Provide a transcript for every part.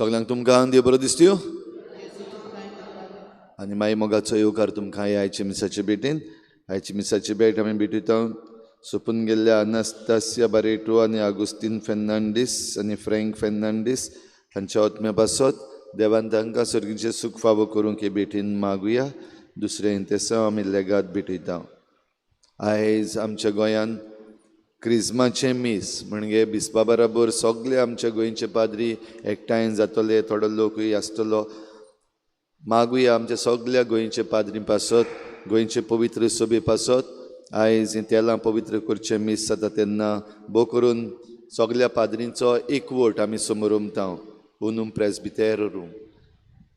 सगल्यांक तुमकां देव बरो दिसत्यो आनी मागीर मोगाचो येवकार तुमकां आयचे मिसाचे भेटेन. आयची मिसाची भेट आमी भेटयता सोंपून गेल्ल्या अनास्तासिया बारेटो आनी आगुस्तीन फेर्नांडीस आनी फ्रँक फेर्नांडीस हांच्या आत्म्या पासत देवान तांकां सर्गीचें सूख फावो करूंक हे भेटीन मागुया. दुसरें तेसांव आमी लेगाद भेटयता. आयज आमच्या गोंयान क्रिज्माचें मीस म्हणजे बिस्पा बराबर सगळे आमच्या गोंयचे पाद्री एकठांय जातले, थोडो लोकूय आसतलो. मागुया आमच्या सगल्या गोंयचे पाद्री पासत, गोंयचे पवित्र सभे पासत. आयज हें तेलां पवित्र करचें मीस जाता तेन्ना भोव करून सगल्या पाद्रींचो एकवट आमी समोर उमता उनूम प्रेसबितेरूम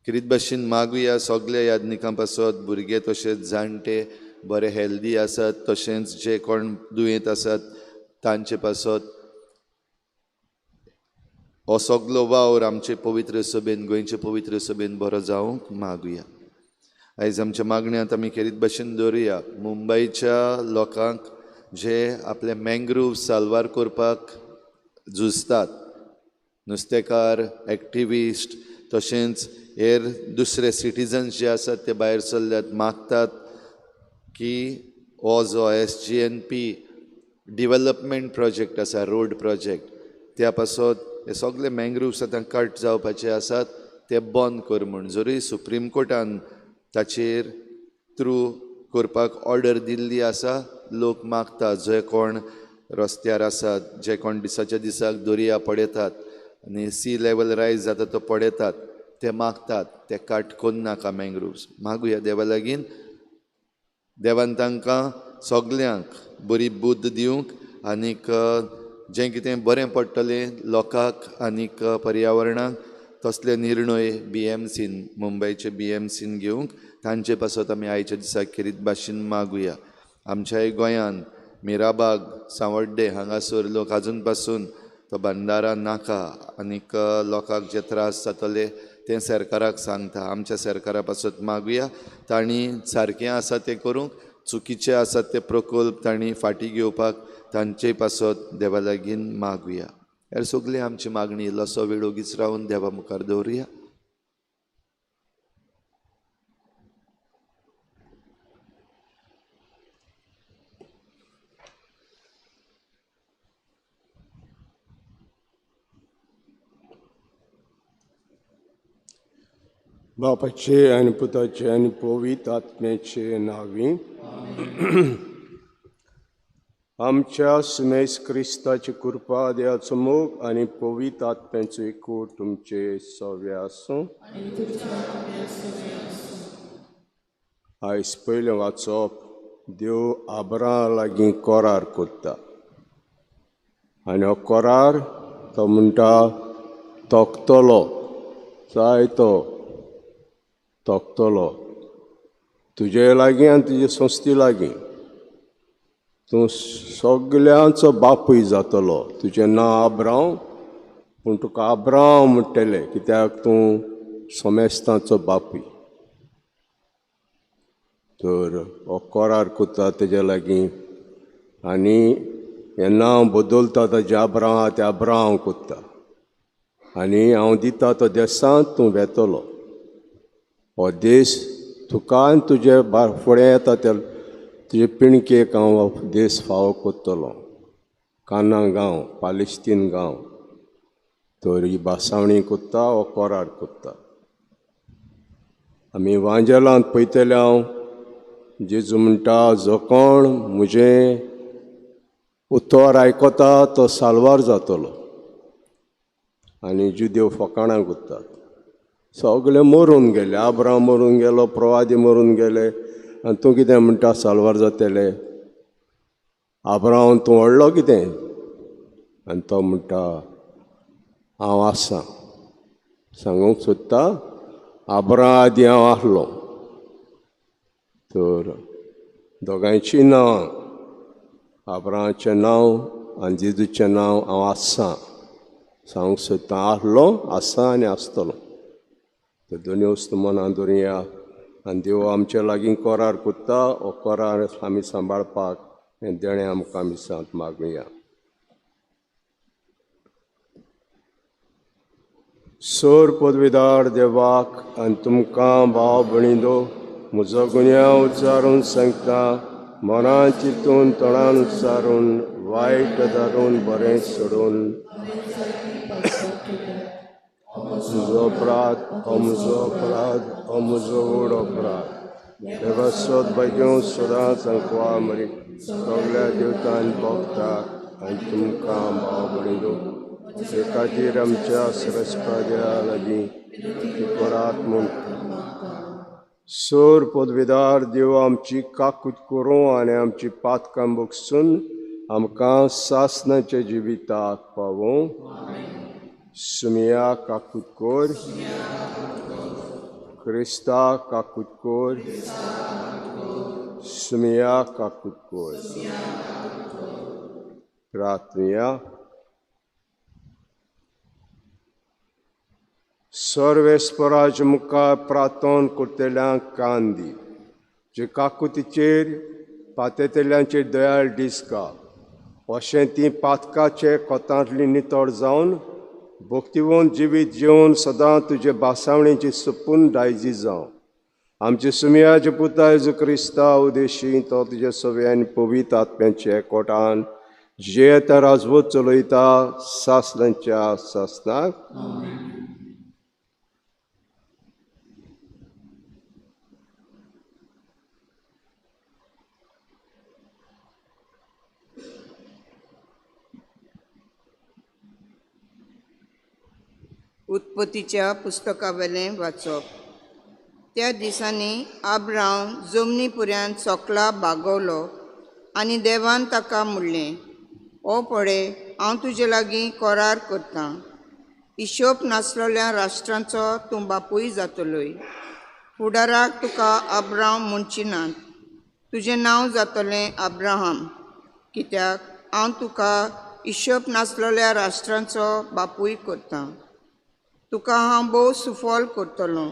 किरीत भाशेन मागुया सगल्या यादनिकां पासत, भुरगे तशेंच जाणटे बरे हेल्दी आसात तशेंच जे कोण दुयेंत आसात तांचे पासत. हो सगलो वावर आमचे पवित्र सभेन, गोंयचे पवित्र सभेन बरो जावंक मागुया. आयज आमच्या मागण्यांत आमी खेरीत भाशेन दवरुया मुंबयच्या लोकांक जे आपले मँग्रूव साल्वार करपाक झुजतात, नुस्तेकार, एक्टिविस्ट तशेंच हेर दुसरे सिटीजन्स जे आसात ते भायर सरल्यात, मागतात की हो जो SGNP development project आसा, रोड प्रोजेक्ट, त्या पासत हे सगळे मँग्रुव्स आतां कट जावपाचे आसात ते बंद कर म्हूण. जरूय सुप्रीम कोर्टान ताचेर थ्रू करपाक ऑर्डर दिल्ली आसा, लोक मागता जे कोण रस्त्यार आसात, जे कोण दिसाच्या दिसाक दर्या पळयतात आनी सी लेवल रायज जाता तो पळयतात, ते मागतात ते कट करूं नाका मँग्रुव्स. मागुया देवा लागीं, देवान तांकां सगल्यांक बरी बुद्द दिवंक आनीक जें कितें बरें पडटलें लोकांक आनीक पर्यावरणाक तसले निर्णय BMCन, मुंबयचे BMCन घेवंक तांचे पासत आमी आयच्या दिसाक खेरीत भाशेन मागुया. आमच्याय गोंयान मिराबाग, सांवड्डे हांगासर लोक आजून पासून तो बंदारा नाका आनीक लोकांक जे त्रास जातले तें सरकाराक सांगता. आमच्या सरकारा पासत मागुया तांणी सारकें आसा तें करूंक, चुकीचे आसात ते प्रकल्प तांणी फाटीं घेवपाक तांचे पासत देवा लागीं मागुया. हेर सगळी आमची मागणी इल्लोसो वेळ ओगीच रावन देवा मुखार दवरुया. बापाचे आनी पुताचे आनी पवित्र आत्म्याचे नांवी आमच्या सुमेस क्रिस्ताची कृपा, देवाचो मोग आनी पवित्र आत्म्याचो एकवट तुमचे सव्या आसूं. आयज पयलें वाचप, देव आब्राहामा लागीं करार करता आनी हो करार तो म्हणटा तोखतलो, जायतो तोखतलो तुजे लागीं आनी तुजे संस्थे लागीं. तूं सगल्यांचो बापूय जातलो. तुजें नांव आब्रांव, पूण तुका आब्रांव म्हणटले कित्याक तूं समेस्तांचो बापूय. तर हो करार करता तेजे लागीं आनी हें नांव बदलता ताजें आब्रांव आहा तें आब्रांव करता आनी हांव दिता तो देसांत तूं वेतलो. हो देश तुका आनी तुजे फुडें येता त्या तुजे पिणकेक हांव देश फावो कोत्तलो, काना गांव, पालेस्तीन गांव. तर ही भासावणी कोत्ता वो कोरार कोत्ता. आमी वांजेलांत पळयतले हांव जेजू म्हणटा, जो कोण म्हजें उतर आयकता तो साल्वार जातलो. आनी जुदेव फकाणां कोत्तात, सगळे मरून गेले, आब्राम मरून गेलो, प्रवादी मरून गेले, आनी तूं कितें म्हणटा साल्वार जातले? आब्राम तूं व्हडलो कितें? आनी तो म्हणटा हांव आसा. सांगूंक सोदता आब्राम आदी हांव आसलो. तर दोगांयचीं नांवां, आब्रामाचें नांव आनी जेजूचें नांव हांव आसा. सांगूंक सोदता आसलो, आसा आनी आसतलो. तर दोनी वस्तू मनान दवरुया आनी देव आमचे लागीं कोरार कोत्ता, हो कोरार आमी सांबाळपाक हें देणें आमकां आमी सांत मागुया. सोर पदवीदार देवाक आनी तुमकां भाव भयणींनो म्हजो गुन्यांव उच्चारून सांगता, मनान चिंतून तोंडान उच्चारून वायट धरून बरें सोडून म्हजो अपराध, हो म्हजो अपराध, हो म्हजो व्हड अपराध. देवासोद भाग्यो सदांच अंकवा मरी सगल्या देवतान भोगताक आनी तुमकां भाव भयणींनो ते खातीर आमच्या सरस्पद्या लागीं करात म्हूण. सोर पदवीदार देव आमची काकूत करूं आनी आमची पातकां बगसून आमकां सासणाच्या जिविताक पावूं. सुमिया काकूत कोर, क्रिस्ता काकूत कोर, सुमिया काकूत कोर. प्रार्थनया. सर्वेस्पराच्या मुखार प्रार्थना करतल्यांक कान दी, जे काकुतीचेर पातेतल्यांचेर दयाळ दिसका, अशें ती पातकाचे कोतांतली नितळ जावन भक्तिवंत जिवीत जेवन सदां तुजे भासावणेची सपून दायजी जावं. आमचे सुमियाचे पुता जेजू क्रिस्ता उदेशी तो तुजे सवे आनी पवित्र आत्म्याचे कोटान जियेता राजवत चलयता सासणाच्या सासणाक. उत्पत्तीच्या पुस्तकावेलें वाचप. त्या दिसांनी आब्राम जमनी पुऱ्यान सोकला बागवलो आनी देवान ताका म्हणलें, ओ पळे, हांव तुजे लागीं करार करतां, हिशोब नासलेल्या राष्ट्रांचो तूं बापूय जातलोय. फुडाराक तुका आब्राम म्हणची नात, तुजें नांव जातलें आब्राहाम, कित्याक हांव तुका हिशोब नासलेल्या राष्ट्रांचो बापूय करतां. तुका हांव भोव सुफल करतलो,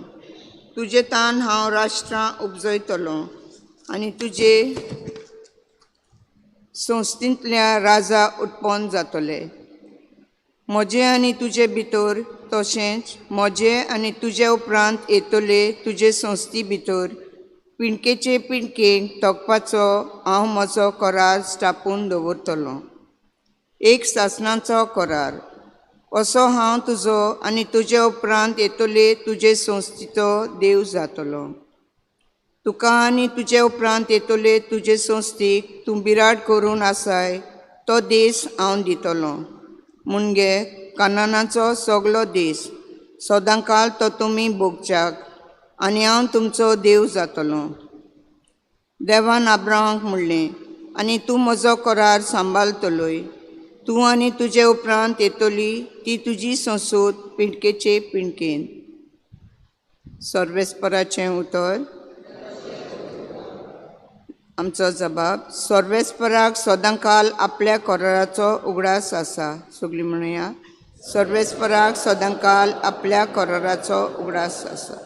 तुजे तान हांव राष्ट्रां उपजयतलो आनी तुजे संस्थेंतल्या राजा उत्पन्न जातले. म्हजे आनी तुजे भितर तशेंच म्हजे आनी तुजे उपरांत येतले तुजे संस्थे भितर पिणकेचे पिणकेक तोखपाचो हांव म्हजो करार स्थापून दवरतलो, एक सासणाचो करार. असो हांव तुजो आनी तुजे उपरांत येतले तुजे संस्थेचो देव जातलो. तुका आनी तुजे उपरांत येतले तुजे संस्थेक तूं बिराड करून आसाय तो देश हांव दितलो, मुणगे कानानाचो सगलो देश सदांकाल तो तुमी भोगच्याक आनी हांव तुमचो देव जातलो. देवान आब्रामाक म्हणलें, आनी तूं म्हजो करार सांबाळतलोय, तूं आनी तुजे उपरांत येतली ती तुजी संसूद पिंडकेचे पिंडकेन. सर्वेस्पराचें उतर. आमचो जबाब. सर्वेस्पराक सदांकाल आपल्या कराराचो उगडास आसा. सगळीं म्हणुया, सर्वेस्पराक सदांकाल आपल्या कराराचो उगडास आसा.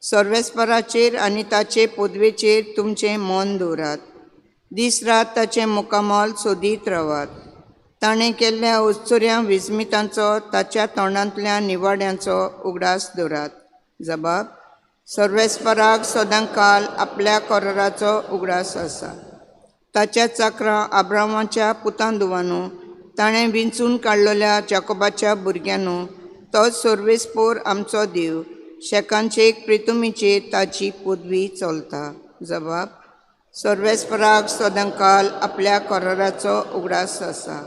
सर्वेस्पराचेर आनी ताचे पदवेचेर तुमचें मन दवरात, दीस रात ताचें मुकामल सोदीत रावात. ताणें केल्ल्या उत्सुऱ्या विस्मितांचो ताच्या तोंडांतल्या निवाड्यांचो उगडास दवरात. जबाब. सर्वेस्पराक सदांकाल आपल्या कराराचो उगडास आसा. ताच्या चाकरां आब्रामाच्या पुतान दुवानो, ताणें विंचून काडलेल्या जाकोबाच्या भुरग्यांनो, तोच सर्वेस्पोर आमचो देव, शेकांचे प्रितुमीचेर ताची पदवी चलता. जबाब. सर्वेस्पराक सदांकाल आपल्या कराराचो उगडास आसा.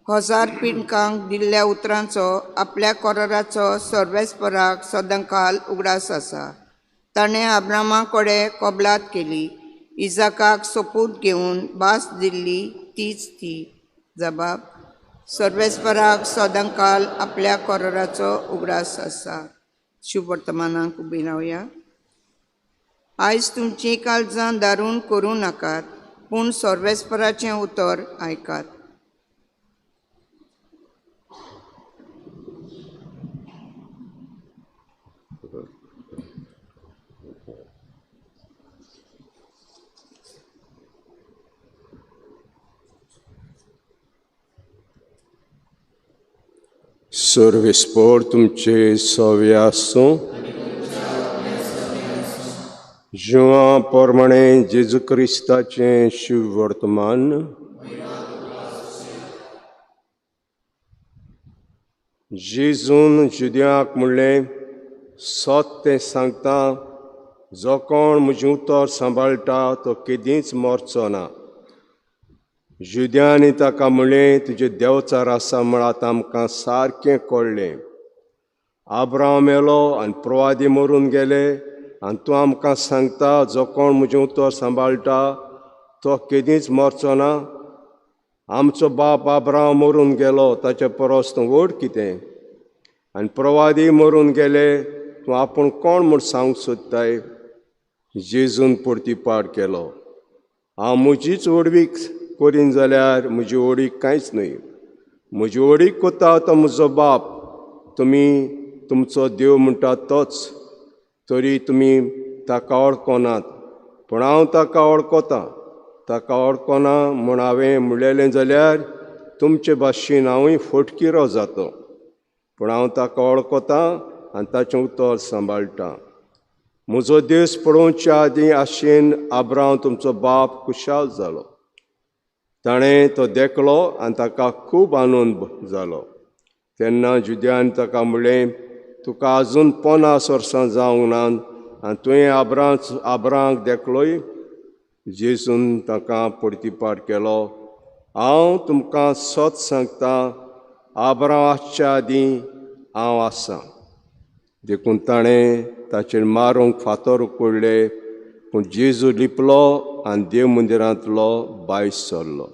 हजार पिंडकांक दिल्ल्या उतरांचो आपल्या कराराचो सर्वेस्पराक सदांकाल उगडास आसा. ताणें आब्रामा कडेन कबलात केली, इजाकाक सोपूत घेवन भास दिल्ली तीच ती. जबाब. सर्वेस्पराक सदांकाल आपल्या कराराचो उगडास आसा. शुभ वर्तमानाक उबी रावया. आयज तुमचीं काळजां दारून करूं नाकात, पूण सर्वेस्पराचें उतर आयकात. सर्वेस्पोर तुमचे सवे आसूं. जुआं प्रमाणे जेजू क्रिस्ताचें शुभ वर्तमान. जेजून जुद्यांक म्हणलें, सत तें सांगता, जो कोण म्हजें उतर सांबाळटा तो केदींच मरचो ना. जुद्यांनी ताका म्हणलें, तुजें देवचार आसा म्हण आतां आमकां सारकें कळ्ळें. आब्राम मेलो आनी प्रवादी मरून गेले, आनी तूं आमकां सांगता जो कोण म्हजें उतर सांबाळटा तो केदींच मरचो ना. आमचो बाप आब्राम मरून गेलो, ताचे परस तूं व्हड कितें? आनी प्रवादी मरून गेले, तूं आपूण कोण म्हूण सांगूंक सोदताय? जेजून परतीपाट केलो, हांव म्हजीच व्हडवीक करीन जाल्यार म्हजी व्हडवीक कांयच न्हय. म्हजी व्हडवीक कोता तो म्हजो बाप, तुमी तुमचो देव म्हणटा तोच. तरी तुमी ताका वळखनात, पूण हांव ताका वळखतां. ताका वळखना म्हूण हांवें म्हणलेलें जाल्यार तुमचे भाशेन हांवूय फटकिरो जातो. पूण हांव ताका वळखतां आनी ताचें उतर सांबाळटां. म्हजो देश पळोवच्या आदीं आशेन आब्राम तुमचो बाप खुशाल जालो. ताणें तो देखलो आनी ताका खूब आनंद जालो. तेन्ना जुद्यान ताका म्हणलें, तुका आजून 50 वर्सां जावंक ना आनी तुवें आब्रांक देखलोय? जेजून ताका परतीपाट केलो, हांव तुमकां सत सांगता, आब्राम आसच्या आदीं हांव आसां. देखून ताणें ताचेर मारूंक फातर उकडले, पूण जेजू लिपलो आनी देव मंदिरांतलो भायर सरलो.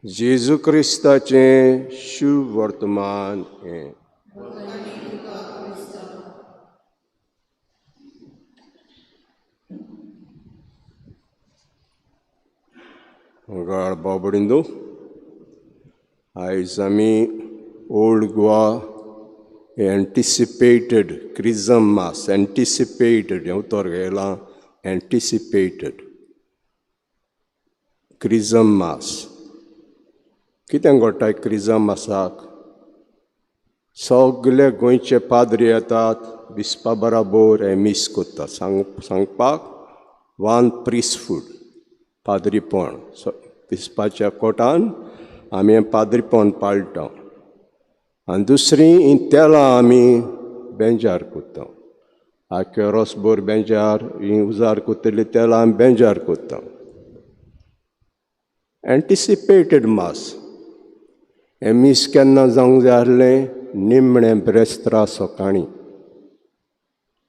जेजू क्रिस्ताचें शुभ वर्तमान हें. मंगळ बाबडिंदू, आयज आमी old Goa anticipated chrism mass, anticipated हें उतर घेयलां, एंटिसिपेटेड क्रिजम मास. कितें घडटा क्रिजम मासाक? सगले गोंयचे पाद्री येतात, बिस्पा बराबर हें मीस कोत्ता. सांगपाक वन प्रिस्टहूड पाद्रीपण, बिस्पाच्या कोटान आमी हें पाद्रीपण पाळटा. आनी दुसरी हीं तेलां आमी बेंजार कोत्ता. आख्यो रोसभर बेंजार, हीं उजार कोत्तली तेलां आमी बेंजार कोत्ता. एंटिसिपेटेड मास हें मीस केन्ना जावंक जाय आसलें? निमणें ब्रेस्तारा सकाळीं,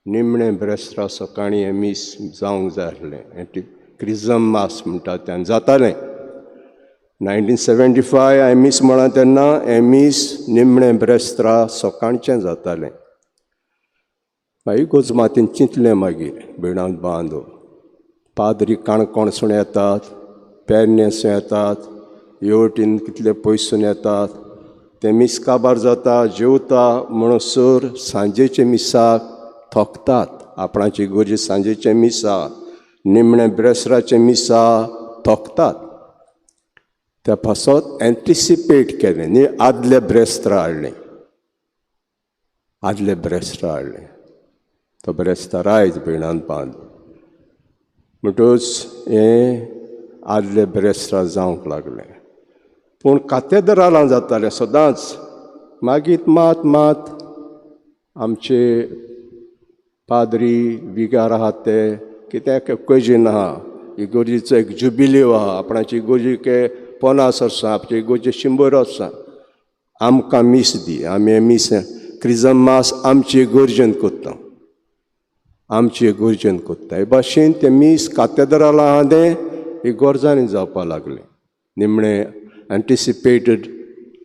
निमणें ब्रेस्तारा सकाळीं हें मीस जावंक जाय आसलें. क्रिजम मास म्हणटा तें जातालें. 1975 हांवें मीस म्हळां तेन्ना हें मीस निमणें ब्रेस्तारा सकाळचें जातालें. मागीर गोजमातीन चिंतलें, मागीर भिणांत बांदो पाद्री काणकोणसून येतात, पेडणेसून येतात, येवटीन कितले पयसून येतात, ते मीस काबार जाता, जेवता म्हणसर सांजेचे मिसाक थकतात. आपणाची गरज सांजेचे मिसा, निमणें ब्रेस्ताराचें मिसा थकतात. त्या पासत एंटिसिपेट केलें न्ही, आदले ब्रेस्तारा हाडलें. आदले ब्रेस्तार हाडलें. तो ब्रेस्तार आयज भयणान बांद म्हणटकच हें आदले ब्रेस्तार जावंक लागलें. पूण कातेदरालां जातालें सदांच. मागीर मात मात आमचे पाद्री विगार आहात ते कित्याक कजीन आहा, इगोर्जीचो एक जुबिल्यो आहा, आपणाची इगोर्जीके 50 वर्सां, आपची इगोर्जी 100 वर्सां, आमकां मीस दी, आमी मीस क्रिजम मास आमचे इगोर्जेन कोत्ता, आमचे इगोर्जेन कोत्ता. हे भाशेन तें मीस कातेदरालां आहा तें इगोर्जांनी जावपाक लागलें निमणें एन्टिसिपेटेड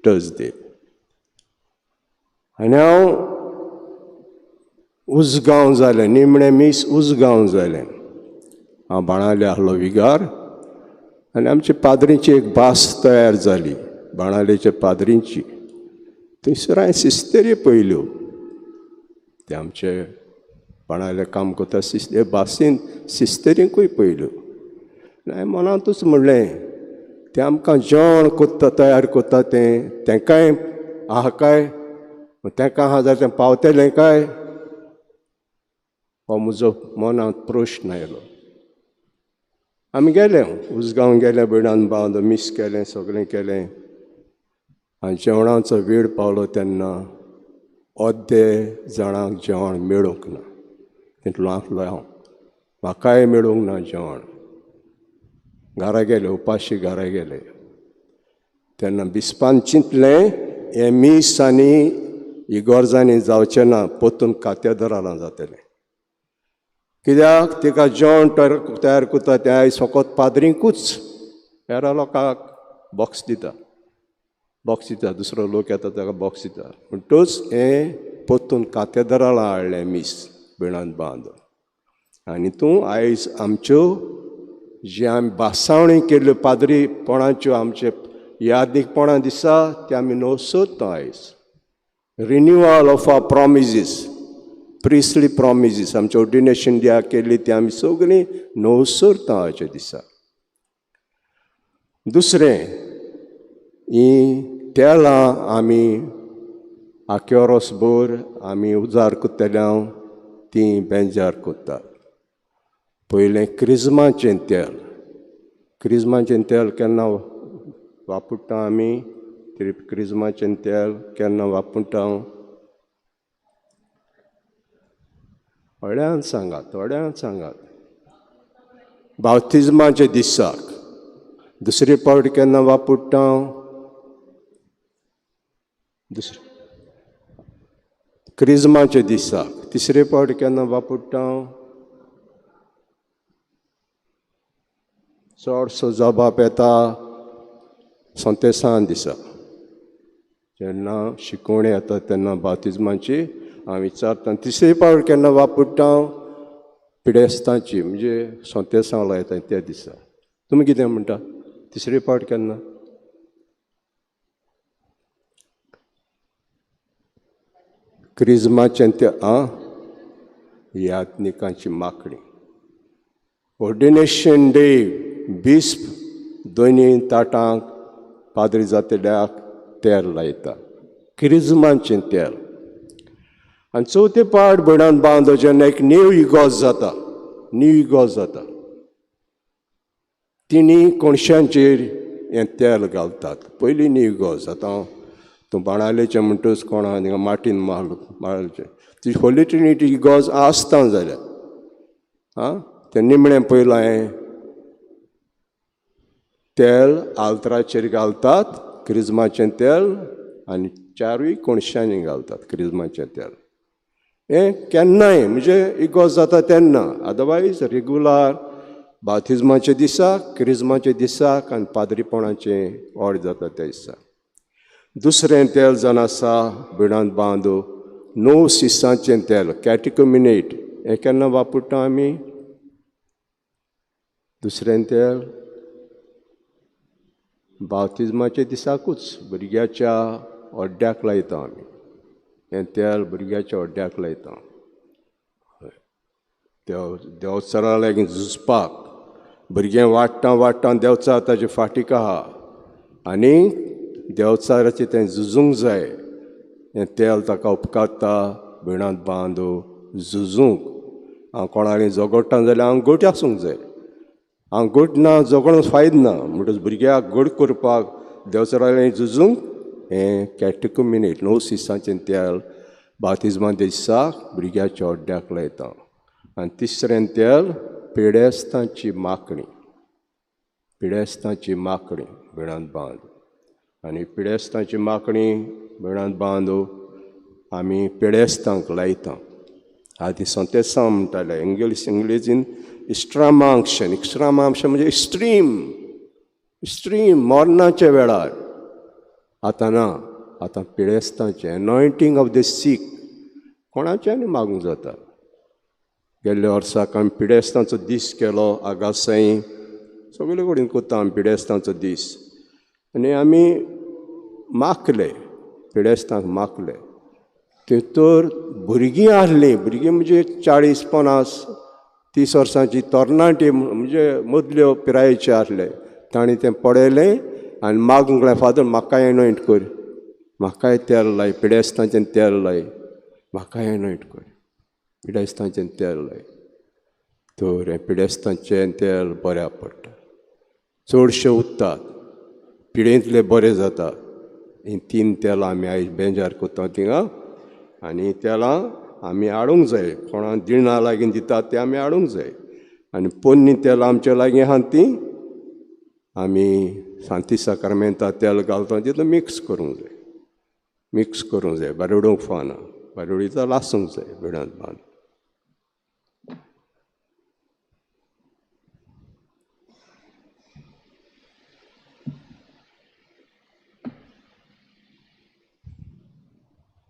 थर्सडे. आनी हांव उसगांव जालें, निमणें मीस उसगांव जालें. हांव बाणाले आहलो विगार आनी आमची पाद्रींची एक भास तयार जाली, बाणालेच्या पाद्रींची. थंयसर हांवें सिस्तेरी पळयल्यो, ते आमचे बाणाले काम करता सिस्ते भासेन सिस्तेरींकूय पळयल्यो. आनी हांवें मनांतूच म्हणलें, तें आमकां जेवण कोत्ता तयार कोत्ता तें तेंकांय आहा काय, तेंकां आहा जाल्यार तें पावतलें काय, हो म्हजो मनांत प्रश्न आयलो. आमी गेले उसगांव गेले, भयणान बांद मीस केलें, सगळें केलें. आनी जेवणाचो वेळ पावलो तेन्ना अर्दे जाणांक जेवण मेळूंक ना, तितलो आसलो हांव, म्हाकाय मेळूंक ना जेवण. घरा गेले, उपाशी घरा गेले. तेन्ना बिस्पान चिंतलें हें मीस आनी इगोर्जांनी जावचें ना, परतून कातेदरालां जातलें. कित्याक तिका जेवण तयार करता तें आयज फकत पाद्रींकूच, हेर लोकांक बॉक्स दिता, बॉक्स दिता, दुसरो लोक येता ताका बॉक्स दिता. म्हणटच हें परतून कातेदरालां हाडलें मीस भयणान बांद. आनी तूं आयज आमच्यो जे आमी भासावणी केल्ल्यो पाद्रीपणाच्यो आमचे यादीकपणां दिसा ते आमी नवसोदता आयज. Renewal of our promises, priestly promises, आमचे ऑर्डिनेशन द्या केल्ली ती आमी सगळीं नवसरता आयच्या दिसा. दुसरें, हीं तेलां आमी आक्योरोसभर आमी उजार करतले हांव तीं बेंजार करतात. पयलें क्रिजमाचें तेल, क्रिजमाचें तेल केन्ना वापरता आमी, क्रिजमाचें तेल केन्ना वापरता थोड्यान सांगात, थोड्यान सांगात. बाप्तिज्माच्या दिसाक. दुसरे पावट केन्ना वापरता, दुसरे क्रिजमाच्या दिसाक. तिसरे पावट केन्ना वापरता, चडसो जबाब येता संतेसान दिसा. जेन्ना शिकोवणी येता तेन्ना बाप्तिज्माची हांव विचारता. तिसरे पावट केन्ना वापरता, पिडेस्तांची, म्हणजे संतेसांव लायता त्या दिसा. तुमी कितें म्हणटा, तिसरे पावट केन्ना? क्रिजमाचें ते आं यात्निकांची माकडी. ऑर्डिनेशन डे बिस्प दोनी ताटांक पाद्री जातल्याक तेल लायता, क्रिजमाचें तेल. आनी चवथे पाट भयणान बांदो जेन्ना एक न्यू इगोज जाता, न्यू इगोज जाता, तिणी कोणशांचेर हें तेल घालतात. पयलीं न्यू इगोज आतां तूं बाणालेचें म्हणटच कोण आहा थिंगा माटीन मारचें ती होली ट्रिनिटी इगोज आसता जाल्यार आं तें निमणें पयलां हें तेल आल्तराचेर घालतात, क्रिजमाचें तेल, आनी चारूय कोणशांनी घालतात क्रिजमाचें तेल. हें केन्नाय म्हणजे इगोज जाता तेन्ना, अदरवायज रेगुलार बाप्तिज्माच्या दिसाक, क्रिजमाच्या दिसाक आनी पाद्रीपणाचें ऑड जाता त्या दिसा. दुसरें तेल जावन आसा भिणांत बांदो 9 सिसांचें तेल, कॅटिकुमिनेट. हें केन्ना वापरता आमी? दुसरें तेल बाप्तिज्माच्या दिसाकूच भुरग्याच्या अड्ड्याक लायता आमी. हें तेल भुरग्याच्या अड्ड्याक लायता देवचारा लागीं झुजपाक. भुरगें वाडटा वाडटा देवचार ताजे फाटीक आहा आनी देवचाराचें तें झुजूंक जाय. हें तेल ताका उपकारता भिणांत बांदू झुजूंक. हांव कोणाले झगडटा जाल्यार हांव घट आसूंक जाय. हांव घट ना झगडून फायद ना. म्हणटच भुरग्याक घट करपाक देवचारालें झुजूंक हें कॅटेकुमिनेट 9 दिसांचें तेल बातिज्मा दिसाक भुरग्याच्या अड्ड्याक लायता. आनी तिसरें तेल पिडेस्तांची मागणी, पिडेस्तांची मागणी भिणांत बांद. आनी पिडेस्तांची मागणी भिणांत बांदू आमी पिडेस्तांक लायता. आदी संतेसांव म्हणटाले इंग्लिशीन इस्ट्रामांक्शन. इस्ट्रामांक्शन म्हणजे एक्स्ट्रीम, एक्स्ट्रीम मरणाच्या वेळार. आतां ना, आतां पिडेस्तांचें एनॉयंटींग ऑफ the सीक कोणाचें आनी मागूंक जाता. गेल्ल्या वर्साक आमी पिडेस्तांचो दीस केलो आगासाई, सगळे कडेन करता आमी पिडेस्तांचो दीस. आनी आमी मागले, पिडेस्तांक मागले. तेतूर भुरगीं आहलीं, भुरगीं म्हणजे 40, 50, 30 वर्सांची तरणाटी म्हणजे मदल्यो पिरायेचे आहले. तांणी तें पळयलें आनी मागूंक लागलें, फादर म्हाकाय एनॉयंट कर, म्हाकाय तेल लाय, पिडेस्तांचें तेल लाय, म्हाकाय एनॉयंट कर, पिडेस्तांचें तेल लाय. तर हें पिडेस्तांचें तेल बऱ्याक पडटा, चडशे उत्तात, पिडेंतले बरे जाता. हीं 3 तेलां आमी आयज बेंजार करता थिंगा. आनी तेलां आमी हाडूंक जाय, कोणा दिणा लागीं दितात तें आमी हाडूंक जाय. आनी पोन्नी तेलां आमच्या लागीं आहा तीं आमी सांती साक्रामेंता तेल घालता तितून मिक्स करूंक जाय, मिक्स करूंक जाय. भायर उडोवंक फावना, भायर उडयता लासूंक जाय भिणांत बांद.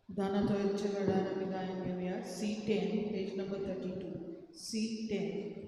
दानातोयच्या वेळार आमी गायन घेवया. C10, page number 32. C10.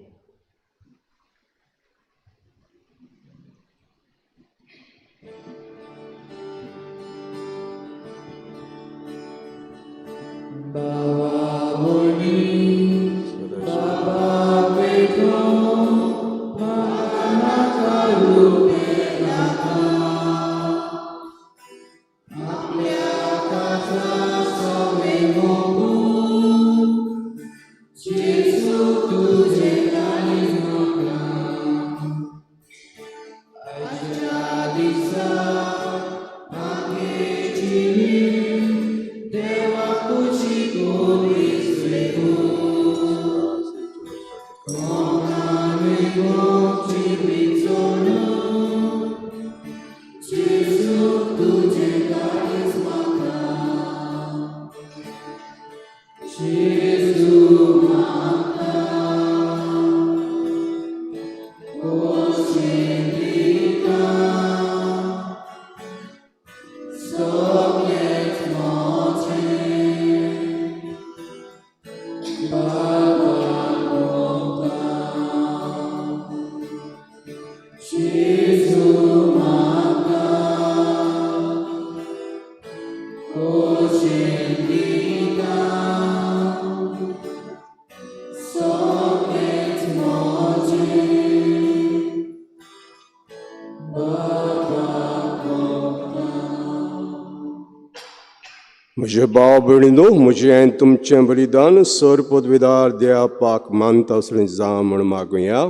म्हजे भाव भयणीनो, म्हजें तुमचें बलिदान सर पदवीदार देवाक मानता असलें जावं म्हूण मागुया.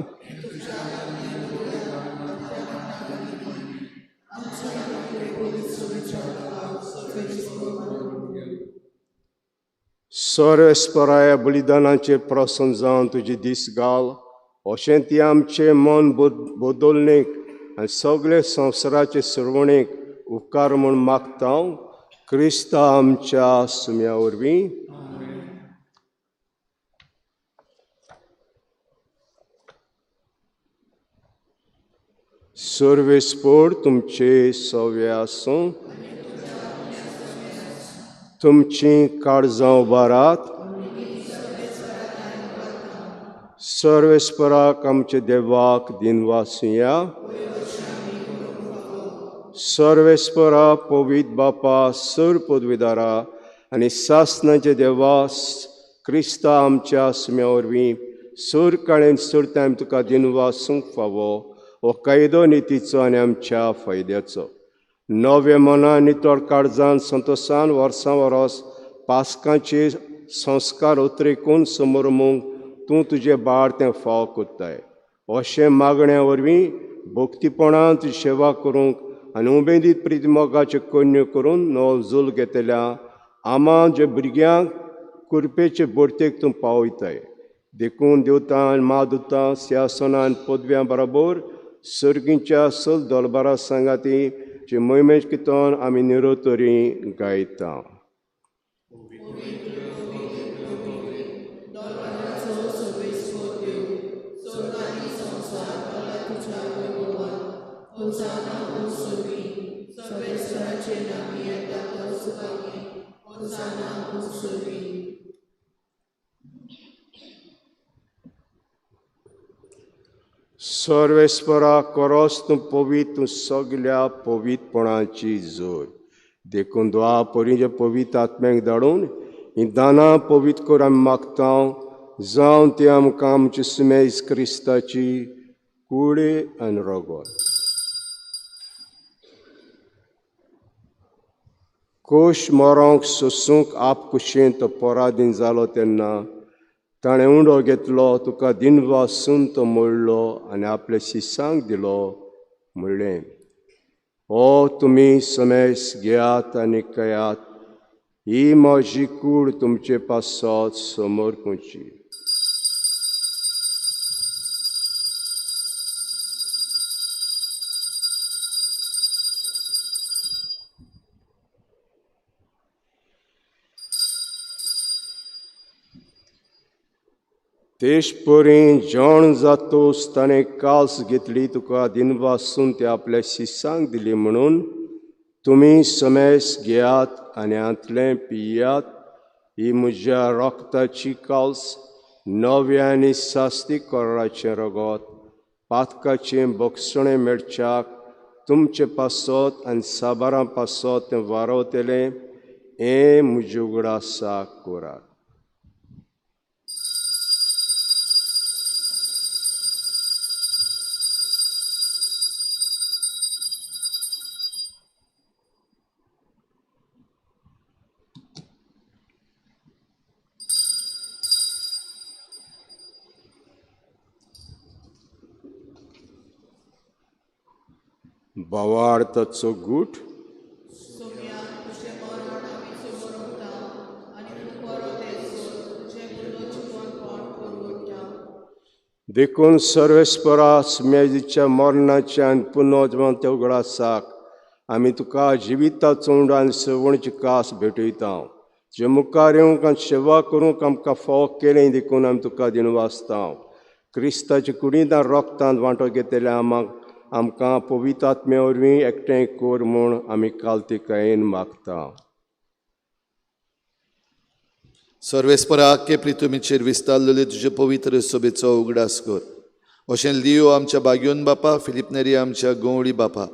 सर्वेस्पराया बलिदानाचेर प्रसन्न जावन तुजे दीस घाल, अशें ती आमचें मन बदलणेक आनी सगळे संवसाराचे सरवणेक उपकार म्हूण मागता क्रिस्ता आमच्या सुम्या वरवीं. सर्वेस्पोर तुमचे सवे आसूं, तुमची काळजां उबारात. सर्वेस्पराक आमच्या देवाक दिनवासुया. सर्वेस्परा पवित्र बापा सर पदवीदारा आनी सासनाचे देवा क्रिस्ता आमच्या सुम्या वरवीं सर काळेन सर टायम तुका दिनवासूंक फावो हो कायदो नितीचो आनी आमच्या फायद्याचो. नव्या मनान नितळ काळजान संतोशान वर्सां वरस पास्कांचे संस्कार उतरेकून समोर तूं तुजें बाळ तें फाव कोत्ताय. अशें मागण्या वरवीं भक्तीपणान तुजी सेवा करूंक आनी उमेदीत प्रिती मोगाच्यो कन्यो करून नवो जूल घेतल्या आमा जे भुरग्यांक कुरपेचे भरतेक तूं पावयताय. देखून देवतान मादुतां सिंहासनान पदव्यां बरोबर सर्गीच्या सल दलबारा सांगाती जे मोहिमेश कितन आमी निरोतरी गायता. सर्वेस्परा कोरोस तूं पवित्र, तूं सगल्या पवित्रपणाची जोर. देखून द्वा परीचे पवित्र आत्म्याक धाडून हीं दानां पवित्र कर आमी मागता, जावन ती आमकां आमची सुमेज क्रिस्ताची कूड आनी रगत. कोश मरोंक सोसूंक आप कुशेन तो पराधीन जालो तेन्ना ताणें उंडो घेतलो, तुका दिनवासून तो मोडलो आनी आपल्या शिसांक दिलो, म्हणलें, ओ तुमी समेस घेयात आनी कयात, ही म्हजी कूड तुमचे पासत समर्पूची. तेशपरी जेवण जातोस ताणें कास घेतली, तुका दिनवासून ती आपल्या शिसांक दिली, म्हणून तुमी समेस घेयात आनी हांतलें पियात, ही म्हज्या रक्ताची काल्स, नव्या आनी सास्ती कराचें रगत, पातकाचें बक्षणें मेळच्याक तुमचे पासत आनी साबारां पासत तें वारवतलें, हें म्हजे उगडासाक करात. भावार्थाचो गूट. देखून सर्वेस्परा मेजीच्या मरणाच्या आनी पुनर्जिवंत उगडासाक आमी तुका जिविताचो उंडो आनी सवणची कास भेटयता. जे मुखार येवंक आनी सेवा करूंक आमकां फावो केलें देखून आमी तुका दिनवासता. क्रिस्ताच्या कुडींत रक्तांत वांटो घेतल्या आमकां पवित्र आत्म्या वरवीं एकठांय कर म्हूण आमी कालतिकायेन मागता. सर्वेस्परा आख्खे प्रितुमीचेर विस्तारलेले तुजे पवित्र सभेचो उगडास कर. अशें लियो आमच्या बाग्योन बापा, फिलीप नेरी आमच्या गंवळी बापा,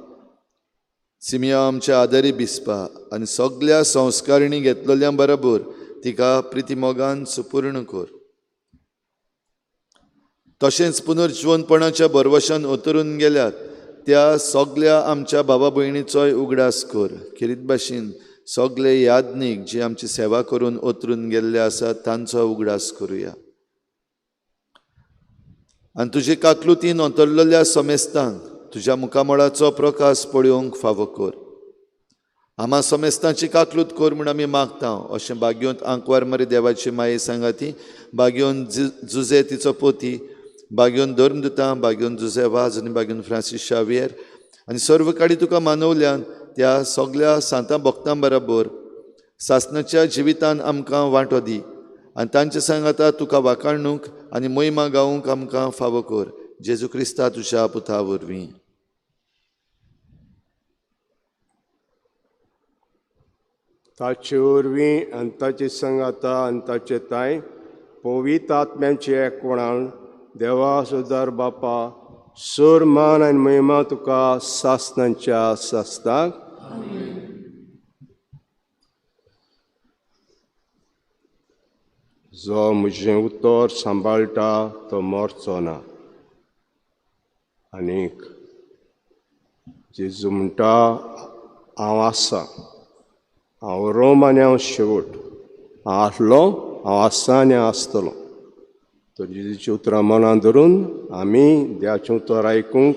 सिमिया आमच्या आदारी बिस्पा आनी सगल्या संस्कारणी घेतलेल्या बरोबर तिका प्रितीमोगान सुपूर्ण कर. तशेंच पुनर्जिवनपणाच्या भरवशान उतरून गेल्यात त्या सगल्या आमच्या बाबा भयणीचोय उगडास कर. खेरीत भाशेन सगळे यादनीक जे आमची सेवा करून ओतरून गेल्ले आसात तांचो उगडास करुया. आनी तुजे काकलुतीन अंतरलेल्या समेस्तांक तुज्या मुखामळाचो प्रकाश पळोवंक फावो कर. आमा समेस्तांची काकलूत कर म्हूण आमी मागता. अशें बाग्योंत आंकवार मरे देवाची माये सांगाती, बाग्योन जुजे तिचो पोती, बाग्योन धर्मदुतां, बाग्योन जुजे वाज आनी बाग्योन फ्रांसीस शावियर आनी सर्व काडी तुका मानवल्यान त्या सगल्या सांतां भक्तां बरोबर सासणाच्या जिवितान आमकां वांटो दी आनी तांचे सांगाता तुका वाखाणूंक आनी मोहिमा गावूंक आमकां फावो कर. जेजू क्रिस्ता तुज्या पुता वरवीं. ताचे वरवीं आनी ताचे सांगाता आनी ताचे तांय पवित्र आत्म्यांचे एकवणान देवा सुदार बापा सोर मान आनी महिमा तुका सासणांच्या सासणाक. जो म्हजें उतर सांबाळटा तो मरचो ना. आनीक जेजू म्हणटा हांव आसा, हांव रोम आनी हांव शेवट, हांव आसलो, हांव आसा आनी हांव आसतलो. तर जेजूची उतरां मनान धरून आमी देवाचें उतर आयकूंक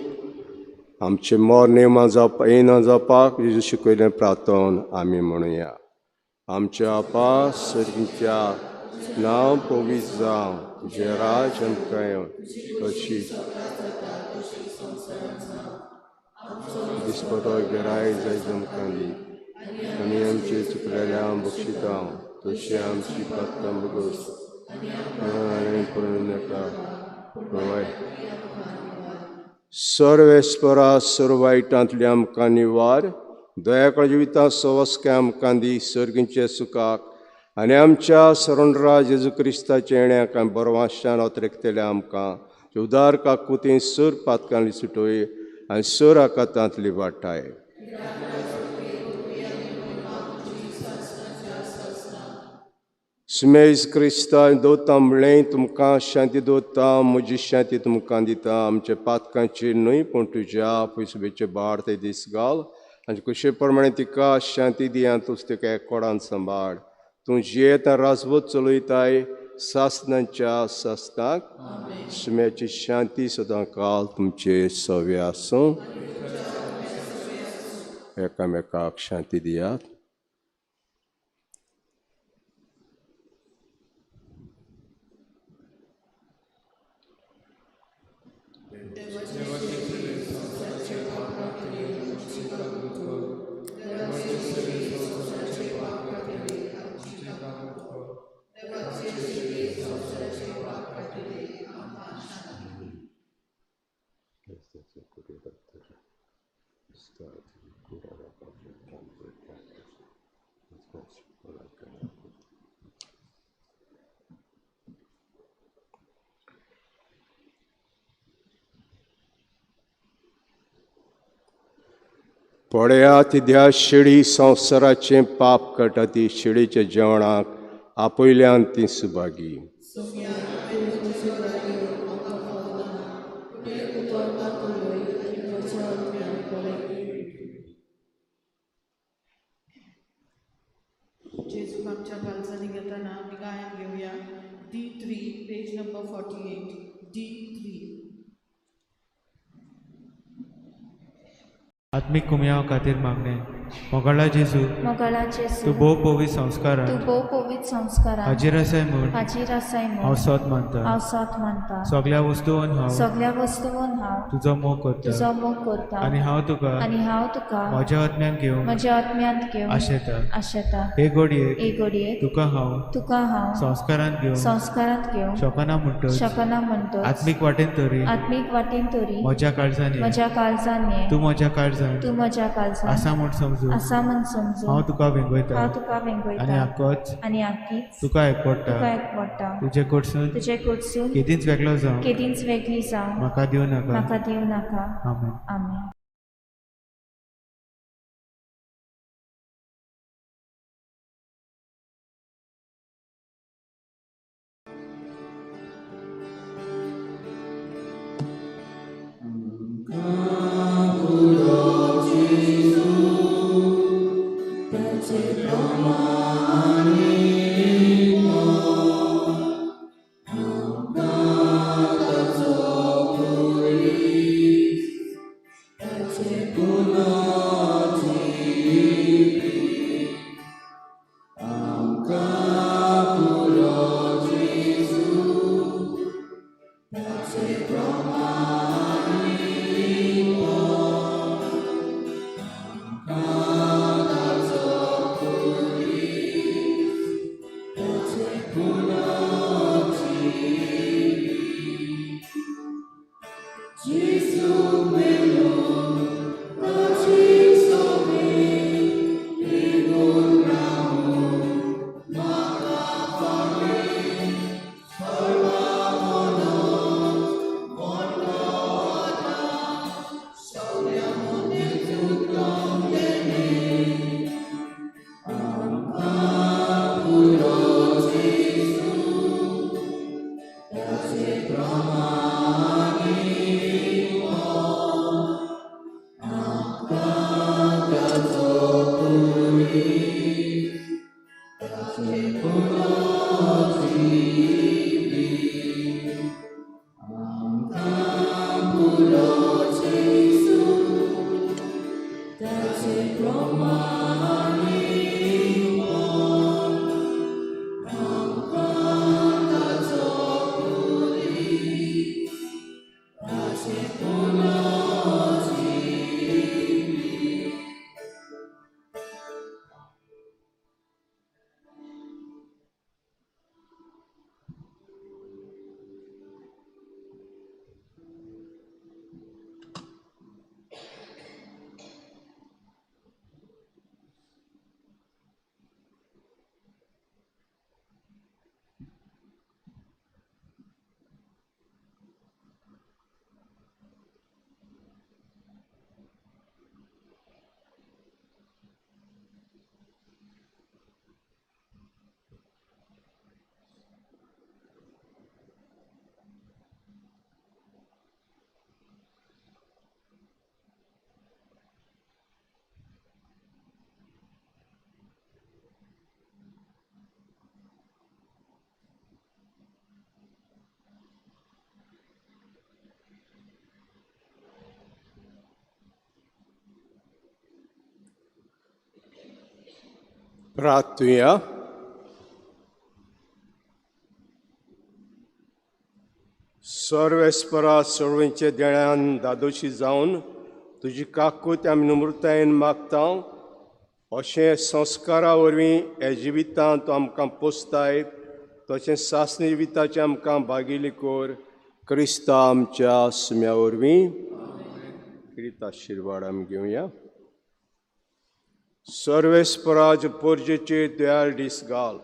आमचें मर्ण येना जावपा येना जावपाक जेजू शिकयलें प्रार्थन आमी म्हणुया. आमच्या आपा सर्गीच्या नांव पवित्र जावं, तुजें राज आमकां येवं, तशी दिसपटो गिराय जायत आमकां दी, आनी आमचे चुकलेल्या बक्षितां तशी आमची पात्रां बगस आनी पळोवं नाका. सर्वेस्परा सर्व वायटांतली आमकां निवार, दयाकळ जिविता सवस्के आमकां दी, सर्गींचे सुखाक आनी आमच्या सरणराज जेजू क्रिस्ताच्या येण्याक आनी बरवाशान अतरेकतले आमकां उदार काकुती सर पातकांली सुटोय आनी सर आकातांतली वाटाय. सुमेज क्रिस्ता दवरता म्हणलें तुमकां शांती दवरता, म्हजी शांती तुमकां दिता, आमच्या पातकांचेर न्हय पूण तुज्या पयसुबेचे बाळ ते दीस घाल आनी कुशे प्रमाणे तिका शांती दी आनी तूं तिका एकोडान सांबाळ. तूं जियेता राजवत चलयताय सासनाच्या सासनाक. सुम्याची शांती सदां काल तुमचे सवे आसूं. एकामेकाक शांती दियात. पळयात ह्या शेळी संवसाराचें पाप काडटा ती शेळीच्या जेवणाक आपयल्यान ती सुभागी. जेजूक आमच्या काळजांनी घेताना आमी गायन घेवया D3 page number 48 D3. आत्मीक कुमयाव खातीर मागणें. मोगाळा जेजू, मोगाळा जेजू, तूं भोव पवित्र संस्कारान, तूं भोव पवित्र संस्कारान हाजीर आसाय म्हूण, हाजीर आसाय म्हूण हांव सोद मानता, हांव सोद मानता. सगळ्या वस्तून हांव, सगळ्या वस्तून हांव तुजो मोग करता, तुजो मोग करता आनी हांव तुका, आनी हांव तुका म्हज्या आत्म्यान घेवंक, म्हज्या आत्म्यांत घेवंक आशेता, आशेता. हे घडयेक, हे घडयेक तुका हांव, तुका हांव संस्कारांत घेवंक, संस्कारांत घेवंक शकना म्हणटच, शकना म्हणटच, आत्मीक वाटेन तरी, आत्मीक वाटेन तरी म्हज्या काळजान ये, म्हज्या काळजान ये, तूं म्हज्या काळजान, तूं म्हज्या काळजान आसा म्हूण समजून, आसा म्हूण समजून, हांव तुका वेंगयता, हांव तुका वेंगयता आनी आकोच, आनी आकीच तुका एकवडटा, तुका एकवडटा. तुजे कडसून, तुजे कडसून केदींच वेगळो जावं, केदींच वेगळी जावं म्हाका दिवं नाका, म्हाका दिवं नाका. आमेन. आमेन. प्रार्थुया. सर्वेस्परा सर्वेंचे देण्यान दादोशी जावन तुजी काकूत आमी नम्रतायेन मागता. अशें संस्कारा वरवीं ह्या जिवितांत तूं आमकां पोसताय, तशें सासणी जिविताचें आमकां भागिली कर, क्रिस्ता आमच्या सुम्या वरवीं. क्रित आशिर्वाद आमी घेवया. सर्वेस्पराज पोरजेचेर दयाळ दीस घाल.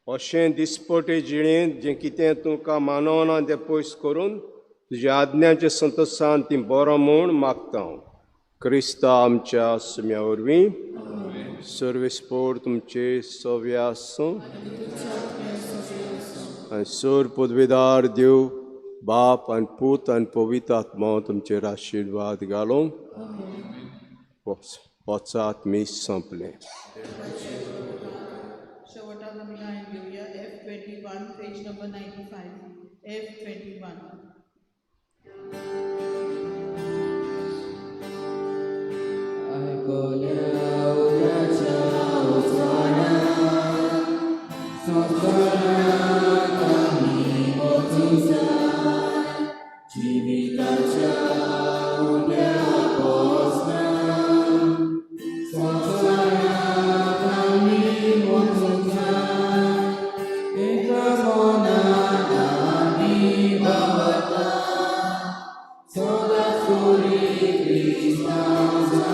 अशें दिसपटे जिणेंत जें कितें तुमकां मानवना तें पयस करून तुज्या आज्ञाचे संतोसान ती बरो म्हूण मागता हांव, क्रिस्ता आमच्या सुम्या वरवीं. सर्वेस्पोर तुमचे सव्या आसूं आनी सोर पदवेदार देव बाप आनी पूत आनी पवित्र आत्मा तुमचेर आशिर्वाद घालूं. वचात, मीस सोंपलें. शेवटाक आमी गायन घेवया F 21, page number 95, F 21. Sola Suri Krishna.